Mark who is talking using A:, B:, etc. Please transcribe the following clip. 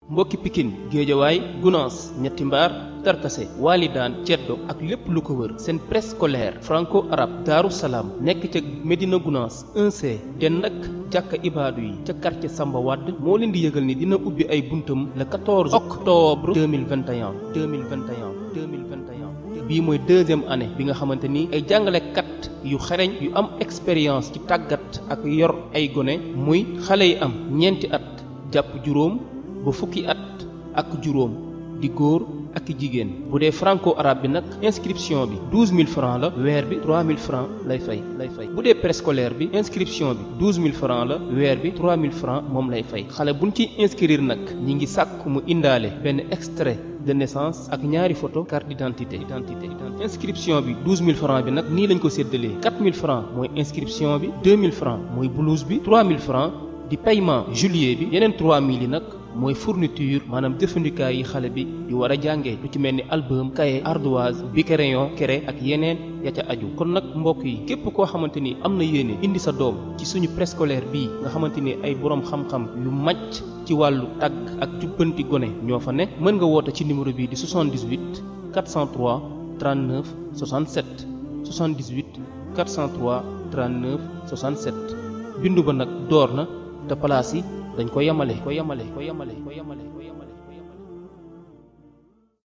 A: mbokki Pikine Géejawaay Gounass ñetti mbaar Darkase Walidaan Ceddo ak lépp lu ko wër seen préscolaire franco arabe Daaru Salaam nekk ca Médina Gounass 1C den nag jàkka ibaadu yi ca quartier Samba Wade moo leen di yëgal ni dina ubbi ay buntam le 14 octobre 2021 bii mooy deuxième année bi nga xamante ni ay jàngalekat yu xereñ yu am expérience ci tàggat ak yor ay gone muy xale yi am ñeenti at jàpp juróom ba fukki at ak juróom di góor ak jigéen bu dee franco arabe bi nag inscription bi 12000 francs la weer bi 3000 francs lay fay bu dee préscolaire bi inscription bi 12000 francs la weer bi 3000 francs moom lay fay xale buñ ci inscrire nag ñi ngi sàkk mu indaale benn extrait de naissance ak ñaari photo carte d'identité inscription bi 12000 francs bi nag nii lañ ko séddalee 4000 francs mooy inscription bi 2000 francs mooy blouse bi 3000 francs di paiement juillet bi yeneen 3000 yi nag mooy fourniture maanaam jëfandikaay yi xale bi di war a jàngee lu ci mel ni album cahier ardoise bi crayon craie ak yeneen ya ca aju kon nag mbokk yi képp koo xamante ni am na yéene indi sa doom ci suñu préscolaire bii nga xamante ni ay borom xam-xam yu màcc ci wàllu tàgg ak jubbanti gone ñoo fa ne mën nga woote ci numéro bii di 78 403 39 67 78 403 39 67 bindu ba nag door na te place yi dañ ko yemale